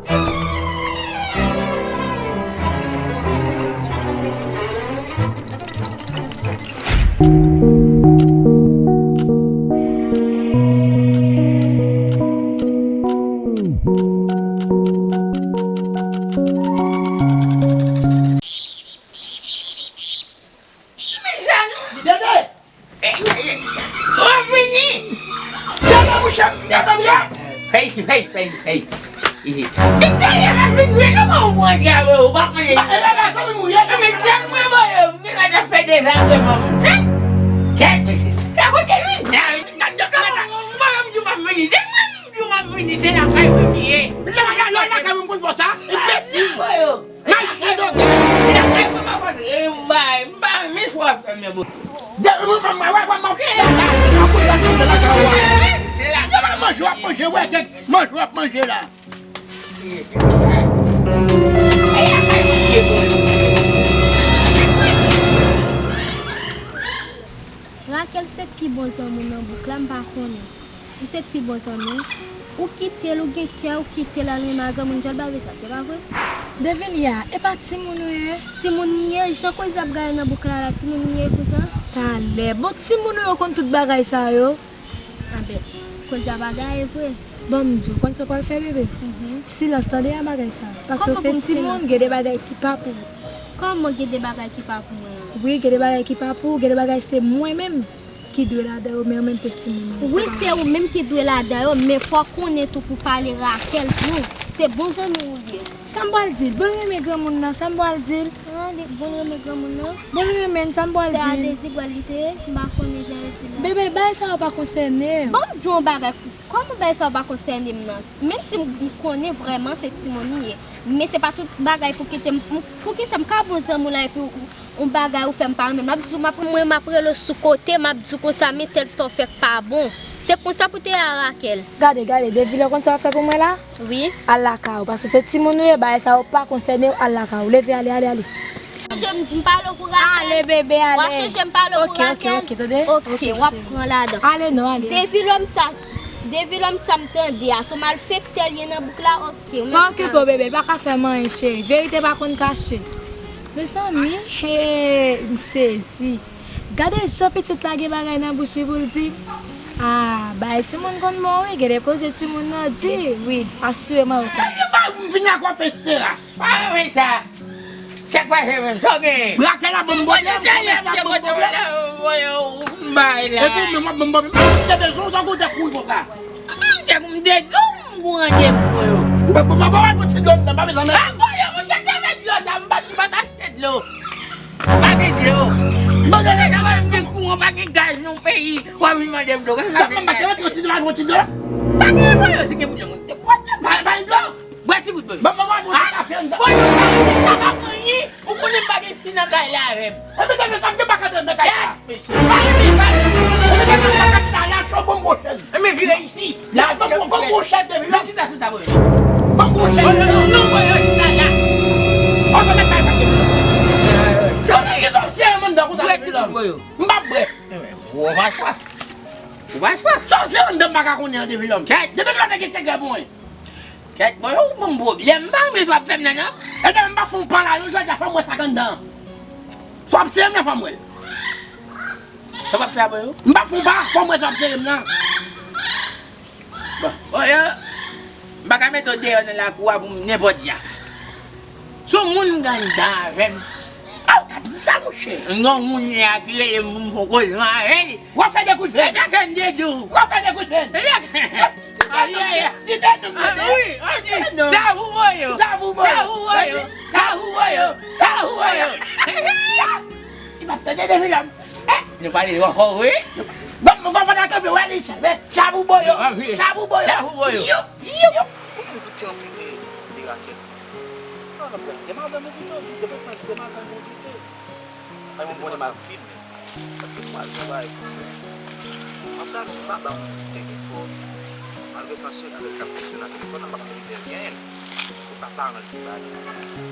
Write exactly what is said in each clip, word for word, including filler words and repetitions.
Dede! W ap vini! Dede, mouche, dede, dede! Hey, hey, hey, hey! Se dèyè m ap vin jwenn ou, mwen, ou pran travè, ou pa konnen. Ba, e la, la, zanmi m ou ye, men tèl mwen voye, m vin la, t ap fè dezagreman, m fè. Kèt, mesye. Sa kote vin la, gad yo, gad yo, mwen, m di w m ap vini, depi mwen, m di w m ap vini, se lakay mwen m ye. Lè, lè, lè, lakay mwen, m konn fè sa, enbesil. Mache doke. Depi mwen, mwen, mwen, mwen, mwen, mwen, mwen, mwen, mwen, manje w ap manje, wè, kèk manje w ap manje la. Raquel se pi bon zanmi w nan bouk la, m pa konnen. Li se pi bon zanmi w. Ou kite l, ou gen kè, ou kite l al renmen ak granmoun, djòl pa vle sa, se pa vre? Devilia, e pa timoun ou ye? Timoun m ye, jan koze ap gaye nan bouk la la, timoun m ye konsa? Talè. Bon, timoun ou yo konn tout bagay sa yo? Anben, koze ap gaye vre. Ban m di w, konn sa w pral fè, bebe? Mhm. Silans, tande a bagay sa. Paske se timoun, gen de bagay ki pa pou ou. Kòman gen de bagay ki pa pou mwen an? Wi, gen de bagay ki pa pou ou, gen de bagay se mwen menm ki dwe ladan yo, men yo menm se timoun yo. Wi, se ou menm ki dwe ladan yo, men fò w konnen tou pou pale Raquel tou. Se bon zanmi w li ye. Sa m pral di l? Bon renmen granmoun nan, sa m pral di l? Ah, li bon renmen granmoun nan? Bon renmen, sa m pral di l? Se a dezi gwal li te ye, m pa konnen jan yo di la. Bebe, bagay sa yo pa konsène w. Ban m di w yon bagay, kòman bagay sa yo pa konsène m nan? Menm si m konnen vrèman se timoun li ye, men se pa tout bagay pou kite m, m, poukisa m ka bon zanmi w la epi w, yon bagay ou fè m pa renmen l. M ap di w, m ap, mwen, m ap rele w sou kote, m ap di w konsa, men tèl sa w fè k pa bon. Se konsa pou te ye a Raquel. Gade, gade, Devilon, konn sa w ap fè pou mwen la? Wi. Al lakay ou, paske se timoun ou ye, bagay sa yo pa konsène w, al lakay ou. Leve, ale, ale, ale. Sonje m, m pale w pou Raquel. Ale, bebe, ale. W ap sonje m pale w pou Raquel. Ok, ok, ok, tande? Ok, w ap pran ladan. Ale non, ale. Devilon sa, Devilon sa m tande a, se yon malfektè l ye nan bouk la, ok. Pa okipe w, bebe, pa ka fè m anyen, cheri. Verite pa konn kache. Mezanmi, he, m sezi. Gade jan pitit la gen bagay nan bouch li pou l di. Ah, bay timoun konn bon, wi. Gen de koze timoun nan di, wi. Asireman, ou konn. Epi pa vin ak afè Estera. Pa renmen sa. Sa k pase menm? Sa w genyen? Brakè la ban m pwoblèm, kòmès la ban m pwoblèm. Epi ou menm w ap ban m pwoblèm. M te bezwen w tankou w te kouri konsa. M te, m te di w m gon randevou pou yo. Bon, bon, m ap ba w yon ti dlo m nan, pa bezwen men. A, bon, yo, monchè, te fè dlo sa, m pa, m pa t achte dlo. Pa gen dlo. Bon, bon, bon, bon, m gen kouran, pa gen gaz nan peyi. W ap vin mande m dlo. Kòman sa fè? Bon, m pa te rantre yon ti dlo, yon ti dlo. Pa gen dlo, yo, si gen pou dlo, mwen te pwòp la. Pa, pa gen dlo. Bwè ti bout bò. Ban m, ban m, ban m, kafe anndan. Bò, yo, sa, sa pa pou anyen. Ou konnen m pa gen fi nan kay la avè m. Epi depi sa, m te pa ka antre anndan kay la. Mesye. Pa gen mesaj. Epi depi sa, m pa ka chita la, cho bon pwochèn. Enben vire isi. La, bon, bon, bon pwochèn, depi la. Vin chita sou sa, bò. Bon pwochèn. Bò, yo, yo, non, bò, yo, chita la. Ou konnen kay sa, depi la. Konnen ki sa w sere m anndan konsa, depi la. Bwè ti bout bò, yo. M p ap bwè. Ou pa chwa. Ou pa chwa. Sa w sere anndan m pa ka konnen an, depi la. Kèt. Depi la, nèg gen sekrè pou mwen. Kèt, bò, yo, ou ban m pwoblèm. M pa renmen sa w ap fè m nan, non. E demen m pa fè w pa la, non, jodi a fò m wè sa k anndan. Sa w ap sere m nan, fò m wè l. Sa w ap fè a, bò, yo? M pa fè w pa, fò m wè sa w ap sere m nan. Bon, bò, yo, m pa ka mete w deyò nan lakou a pou m nenpòt jan. Se yon moun k anndan avè m. A, w ka di m sa, monchè? M gen yon moun la ki rele m pou m fè yon kozman avè l. W ap fè de kout ven. E sa k anndan tou. W ap fè de kout ven. E sa k anndan. Ayi, ayi. Ti tèt nou, ah, wi, ok. Sa pou bò yo. Sa pou bò yo. Sa pou bò yo. Sa pou bò yo. Sa pou bò yo. Li p ap tande depi lòm. Eh, nou pale twò fò, wi. Bon, mwen fò fò nan kanpe, wè li sa, men sa pou bò yo. Ah, wi. Sa pou bò yo. Sa pou bò yo. Yo, yo. Kòman nou koute anpil de, de rakèt? Ah, gen madanm nou kite, gen madanm nou kite. Ay, mwen konnen m ap filme. Paske m pral travay pou sa. M ap travay, m pa ba moun telefòn. Malgre sa, se avèk k ap fonksyone ak telefòn nan, m pa konnen ki lè l genyen l. Se pa paran l ki ba li.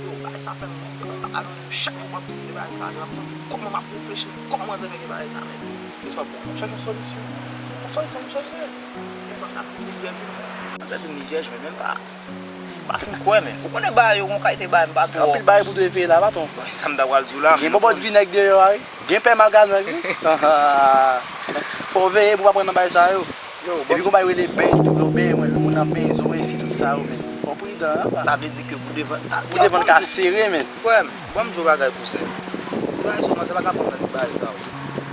Yo, bagay sa fè m menm, m pa alon chak jou m ap tande bagay sa, m ap panse kòman m ap reflechi, kòman m ap gen bagay sa menm. Mesye, m ap chèche yon solisyon. Yon solisyon m chèche. Yon fwa m ap di m vye, m sa di m vye, men menm pa. M pa fin kwè, men. Ou konnen bagay yo, gon kalite bagay, m pa twò. Anpil bagay pou dwe veye la, patwon. Bon, sa m ta pral di w la, men. Gen bonbon vinèg deyò a, wi. Gen pè magazen, wi. Fò w veye pou w pa pran nan bagay sa yo. Epi gon bagay rele beny tou, yo benyen, mwen, moun nan benyen, zo ensi, tout sa yo, men. Fò w pridan, an. Sa vle di ke pou devan, pou devan ka sere, men. Frè m, ban m di w bagay, kouzen. Ti bagay sa yo, man, se pa ka pran nan ti bagay sa yo.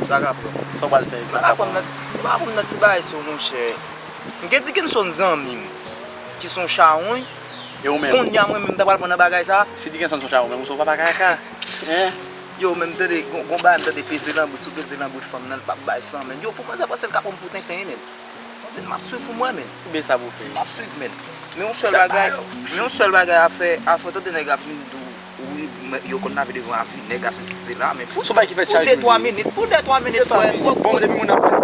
Sa ka pran. Sa w pral fè? Pa ka pran nan, pa ka pran nan ti bagay sa yo, monchè. M gen Dickenson zanmi m, ki se yon chawony. E ou menm? Kounye a, mwen menm, m ta pral pran nan bagay sa. Si Dickenson se yon chawony, menm ou se yon papa kaka. Hein? Yo, menm tande, gon, gon bagay m tande peze nan bout, sou peze nan bout fanm nan, l p ap bay san, men. Yo, pou manzè panse l ka pran m pou tenten, men. Anfen, m ap swiv pou mwen, men. Oubyen sa pou fè? M ap swiv, men. Men yon sèl bagay, men yon sèl bagay a fè, a fè tande nèg ap vin di w, wi, men yo konn lave devan a vinèg, a sesi, sela, men pou, pou de twa minit, pou de twa minit, frè. Bon, depi moun ap fè.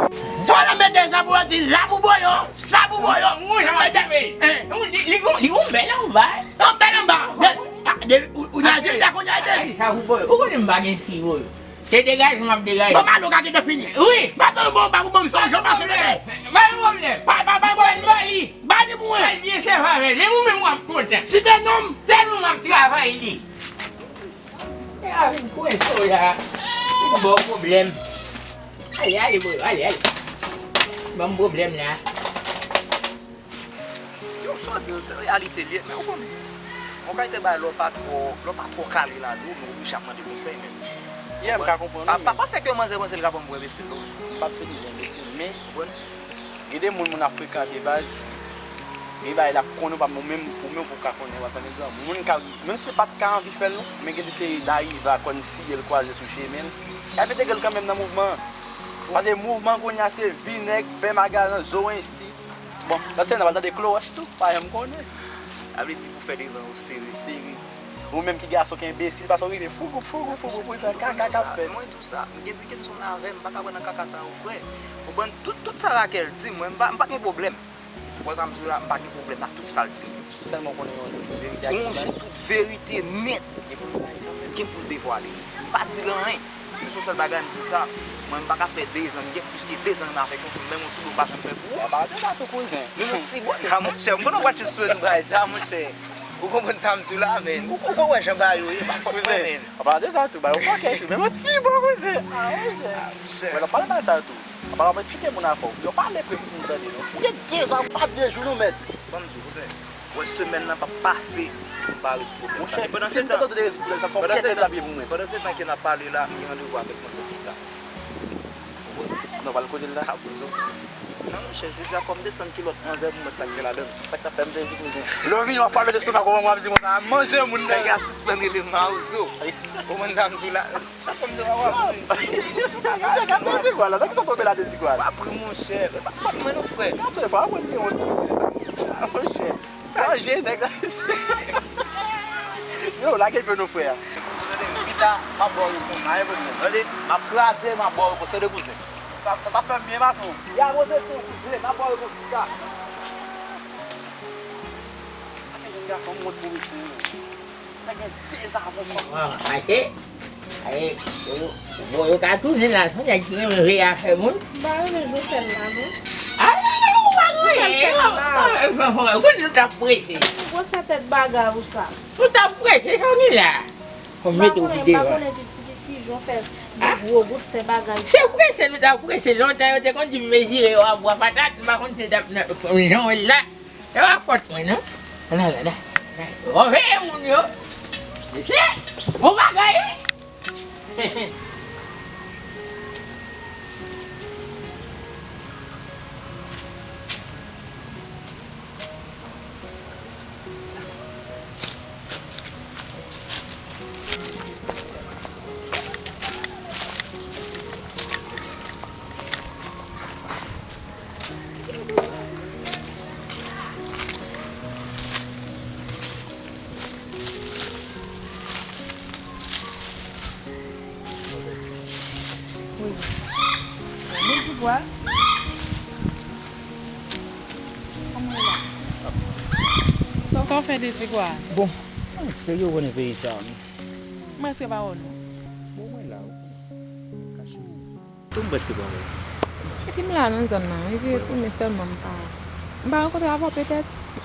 Sa w ap mete sa pou yo di, la pou boyo, sa pou boyo. Mwen, jan w ap di, men, li, li gon, li gon bèl anba. Yon bèl anba. Ou, ou naze ta konn ede. Ay, sa pou boyo. Ou konnen m pa gen fi, boyo. Se degaje m ap degaje. Bon, Malo ka gentan fini. Wi. M ap tann bon, ba, bon, m sonje w pase bebe. Pa gen pwoblèm. Pa, pa, pa, pa, ba li. Ba li pou mwen. Al byen sèvi avè l. Men ou menm w ap kontan. Si te nonm. Tèlman m ap travay li. E a vin kwense w la. Vin ba w pwoblèm. Ale, ale, boyo, ale, ale. Ban m pwoblèm la. Yo, sa w di yo, se reyalite l ye, men ou konnen. Yon kalite bagay, lè w pa twò, lè w pa twò kale ladan l, ou oblije ap mande konsèy, men. Yeah, m ka konprann ou, men. Pa, pa panse ke manzè panse l ka pran m pou enbesil, non. M p ap fè li pou enbesil, men, ou konprann, gen de moun, moun ap frekante baz, gen bagay l ap konnen, ou pa, ou menm, ou menm pou w ka konnen, w ap sa, men, moun ka, menm si l pa t ka anvi fè l, non, men gen de se dayrive a kòn siye l kwaze sou chemen l, y ap entegre l kanmenm nan mouvman an. Paske mouvman kounye a se vinèg, pè magazen, zo ensi, Bon, lòt semèn, n a pral tande Klowòs tou, pa janm konnen. Sa vle di pou fè devan yo sere. Sere. Ou menm ki gason ki enbesil, paske w rive fougou, fougou, fougou, pou jan kaka k ap fèt. Mwen tou sa, m gen Dickenson avè m, m pa ka pran nan kaka sa yo, frè. Ou konprann, tout, tout sa Raquel di m, mwen, m pa, m pa gen pwoblèm. Ou konprann sa m di w la, m pa gen pwoblèm ak tout sa l di m. Sèlman w konnen yon jou, tout verite ap devwale. Yon jou, tout verite nèt gen pou l devwale. M pa di l anyen. Men se yon sèl bagay m di l sa, mwen m pa ka fè dezan, m gen plis ke dezan m avèk yon fanm, menm yon ti bò m pa janm fè pou ou. An palan de sa tou, kouzen. Menm yon ti bò, a monchè, m konn w pa t sou bagay sa, monchè. Ou konprann sa m di w la, men. Ou, ou konn wè jan bagay yo ye, pa fòt mwen, men. An palan de sa tou, ba yo pòkè tou, menm yon ti bò, kouzen. A, monchè. Mwen, n ap pale bagay sa yo tou. An palan, mwen eksplike moun afè w. Yo pale pou moun tande, non. Ou gen dezan, m pa de jou, non, mèt. Ban m di w, kouzen. Wè semèn nan p ap pase pou m pa rezoud pwoblèm sa. Monchè, si m te tande w te rezoud pwoblèm sa, se yon fyète l t ap ye pou mwen. Pandan se tan ke n ap pale la, m gen randevou avèk manzè pita. Non, pral kote l la. Ka bozo piti. Non, monchè, jodi a fò m desann kilòt manzè pou m wè sa k gen ladan l. Sa k t ap fè m te di kouzen. Lè w vini w ap pale de lestomak, w ap di konsa, manje moun nan. Nèg la sispann rele m mawozo. Ou konprann sa m di w la? Chak fwa m di w mawozo. Gade dezigwa la, nan ki sa w tonbe la dezigwa la? Pa pri monchè, e pa fòt mwen non frè. Gade, pa mwen ki wont. Monchè. Sa je nèg la. Yo, lage pye nou, frè. Tande, pita, m ap ba w repons. Tande, m ap kraze, m ap ba w repons. Tande, kouzen. Sa, sa t ap fè m byen, patwon. Ya, poze sou kouzen, m ap ba w repons pita. Ake jèn gason, m wont pou misye, wi. Nèg gen dezavou, kòman? Mache. Ay, yo, bon, yo ka tounen la, se nèg ki renmen veye afè moun. M pa renmen jan w fè l la, non. Ay, ay, ay, ou pa gen anyen, non. Ou konnen nou t ap prese. Gwosè tèt bagay ou sa. Nou t ap prese, sa w gen la? Fò m mete w pi devan. M pa konnen ki, ki, ki jan w fè de gwo gwosè bagay sa. Se prese, nou t ap prese. Lontan yo te konn di m mezire yo a bwa patat, m pa konn si l t ap nan, jan w wè l la. Se pa fòt mwen, non. Ala, ala, ala. Bon, veye moun yo. Mesye, bon bagay, wi. Wi. Bon, di pwa. Kòman w ye la? Sa w ka fè de se kwa? Bon, se yo konnen peyi sa, wi. Mwen se pa wè w non. Bon, mwen la, wi. Kache. Tou m prèske pa wè l. Epi m la nan zòn nan, epi tounen sèlman m pa, m pa rankontre avè w petèt.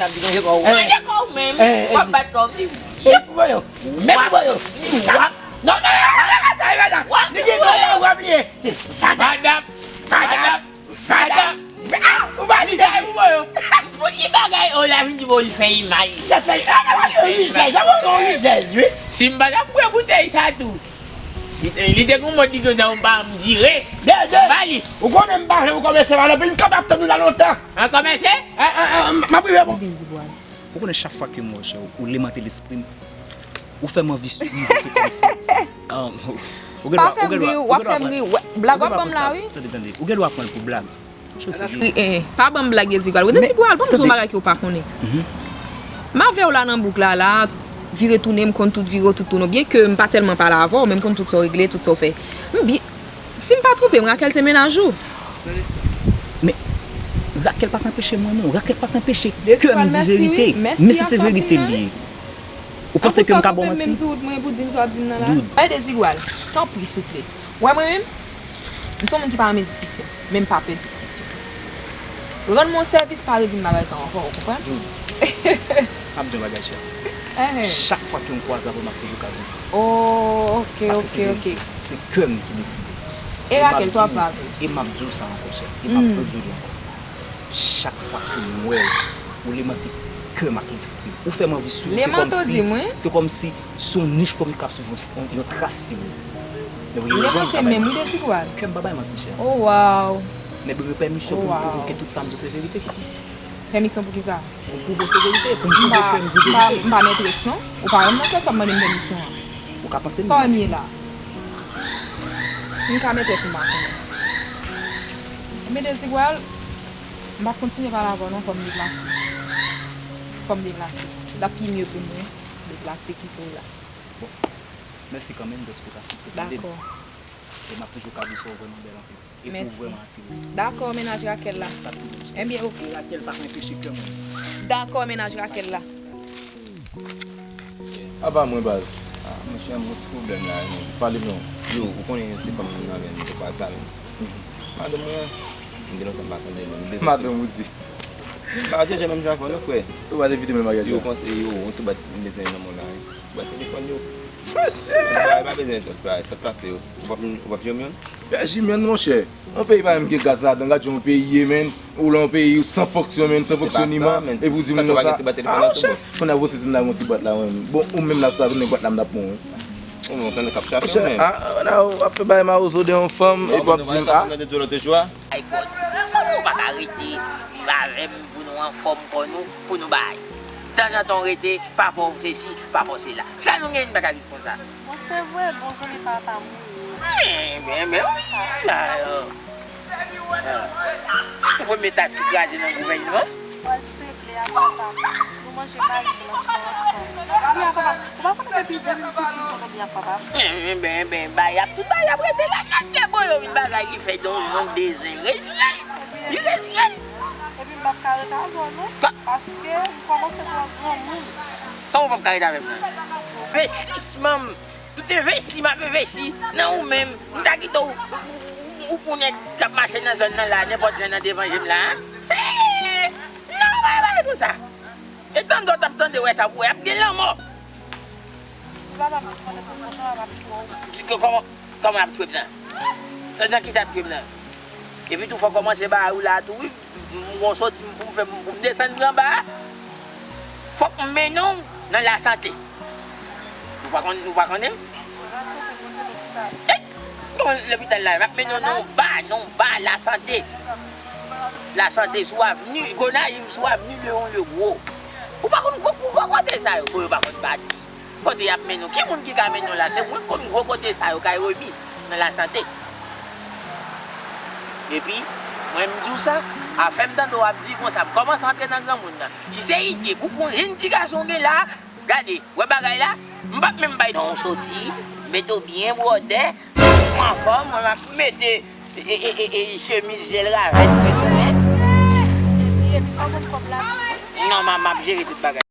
t ap di manje kò w. Manje kò w menm. W ap bat kò w. Mèt pou yo. Mèt pou yo. Non, non, non, non, non, non, non. Li gen kò w, w ap liye. Fadap, fadap, fadap. Ah, ou pa li sa pou yo. Pou ki bagay, o la vin di bon, li fè imaj. Sa fè, ah, non, non, non, rizèz, sa bon, rizèz, wi. Si m pa t ap bwè boutèy sa tou. Li te, li te gon mòd li te sa, m pa m dire. De, de. M pa li. Ou konnen m pa janm kòmanse pale, anpil m kapab tann ou la lontan. An kòmanse? An, an, an, m ap rive bon. Ou konnen chak fwa ke m wè w, chè, ou lemante lespri m, ou fè m anvi swiv ou, se kòmsi. Ah, ou gen dwa, ou gen dwa, ou gen dwa pran, ou gen dwa pran sa, tande, tande, ou gen dwa pran l pou blag. Cho serye. Eh, pa ban m blag, Dezigwal. Dezigwal, ban m di w yon bagay ke w pa konnen. M avè w la nan bouk la, la, vire tounen, m konn tout vire w, tout tounen w. Byen ke m pa tèlman pale avè w, men m konn tout sa w regle, tout sa w fè. M byen, si m pa twonpe m, Raquel se mennaj ou. Men, Raquel pa t anpeche m renmen w. Raquel pa t anpeche kè m di verite. Men si se verite l ye. Ou panse ke m ka ba w manti? Dude. Ay, Dezigwal, tanpri, souple. Wè mwen menm, m se yon moun ki pa renmen diskisyon, men m pa pè diskisyon. Rann mwen yon sèvis, pa redi m bagay sa ankò, ou konprann? Dude. M ap di yon bagay, chè. Chak fwa ke m kwaze avè w, m ap toujou ka di w. Oh, ok, ok, ok. Paske se verite. Se kè m ki deside. E Raquel, twa vre. E m ap di w sa ankò, chè. E m ap redi w li ankò. Chak fwa ke m wè w, ou lemante kè m ak lespri m. Ou fè m anvi swiv ou. Se kòmsi, se kòmsi se yon nich pou m ka swiv yon, yon, yon tras sou ou. Men w gen rezon, m pa bay manti. Kè m pa bay manti, chè. Oh, wow. Men ban m pèmisyon pou m pwouve w ke tout sa m di w se verite. Pèmisyon pou ki sa? Pou m pwouve w se verite, pou m pwouve ke m di verite. M pa, m pa, m pa mètrès, non. Ou pa menm mètrès w ap mande m pèmisyon an. Ou ka panse m manti. Sa w wè m ye la? M ka mètrès m pa konnen. Men Dezigwal, m p ap kontinye pale avè w non, fò m deplase. Fò m deplase. L ap pi mye pou mwen deplase kite w la. Bon, mèsi kanmenm dèske w ta sipoze ede m. Dakò. E m ap toujou ka di w se w vrèman bèl anpil. Epi ou vrèman atire m. Dakò, mennaj Raquel la. Ebyen, oke. E Raquel pa ka anpeche kè mwen. Dakò, mennaj Raquel la. Apa mwen baz. Monchè, m gon ti pwoblèm la, men. Pale non. Yo, ou konnen se fanm nan men, m te pral sa, men. Madanm mwen, m gen lontan m pa tande l, men m bezwen ti... Madanm ou di. Pa jije menm jan avè w non, frè. Ou pa te vide men maryaj la. Yo, panse, yo, yon ti bwat, m bezwen nan men w la, wi. Ti bwat telefòn, yo. Mesye! Bagay pa bezwen twòp bagay, sa k pase, yo. Ou p ap, ou p ap jwenn youn? Pè Jimèn, monchè. Yon peyi pa menm gen gaz ladan, gad jan yon peyi ye, menn. Ou la yon peyi san fonksyon, menn, san fonksyon ni man, epi ou di moun nan sa. Ah, monchè. Kounye a, ou sezi m la, yon ti bwat la, menn. Bon, ou menm la, si w ta tounen bwat la, m t ap pran w. Ou menm, sa nèg k ap chache, menn. Monchè, ah, ah, w ap fè bagay mawozo de yon fanm, epi w ap di m, ah. Ay, kòd. Kòd ou pa ka rete viv avè m pou nou anfòm kò nou, pou nou bay. Tanzantan w rete, pa fè w sesi, pa fè w sela. Sa nou gen, nou pa ka viv konsa. Bon, se vre, bon, zanmi pa ta mouri. Enben, enben, wi. Alò, ou premye tas ki kraze nan gouvènman. Pral segle a papa. Nou manje mayi blan sa ansanm. Wi, a papa, ou pa konnen depi de mil piti m konn anbi ak papa? Enben, enben, bay ap, tout bay ap rete la nèt, bon, yo vin bagay ki fè don, don dezen. Reziyèl. Li reziyèl. Epi m p ap ka ret avè w non. Paske m kòmanse pran granmoun. Kòman w p ap ka ret avè m nan? Envestisman m, tout envesti m ap envesti nan ou menm. M ta kite w, ou, ou, ou nèg k ap mache nan zòn nan la, nenpòt jan nan devanje m la, a? Hey! Non, pa, pa konsa. E tande w t ap tande wè sa pou wè, ap gen lanmò. Si papa m te konnen pou m konsa, m ap tchwe w. Kòman, kòman ap tchwe m nan? Sa nan kisa ap tchwe m nan? Epi tou fò kòmanse bagay ou la tou wi. M gon soti m pou m fè pou m desann pran ba. Fòk m mennen w nan lasante. Ou pa konn, ou pa konnen? Lasante kote lopital? Ey! Bon, lopital la, m ap mennen w nan yon ba, nan yon ba lasante. Lasante sou avni Gonayiv, sou avni Leon Legros. Ou pa konn gwo, gwo, gwo kote sa yo, bon, yo pa konn bati. Kote y ap mennen w? Ki moun ki ka mennen w la? Se mwen k konn gwo kote sa yo kay remis nan lasante. Epi, mwen m di w sa, afè m tande w ap di konsa, m kòmanse antre nan granmoun nan. Si se ide pou pran yon jenn ti gason w gen la, gade, wè bagay la, m p ap menm bay non w soti, mete w byen bwòdè, m anfòm, mwen m ap mete e, e, e, e, chemiz jèl ravèt mwen sou mwen. Epi, epi, pa konn kòb la. Non, m a, m ap jere tout bagay.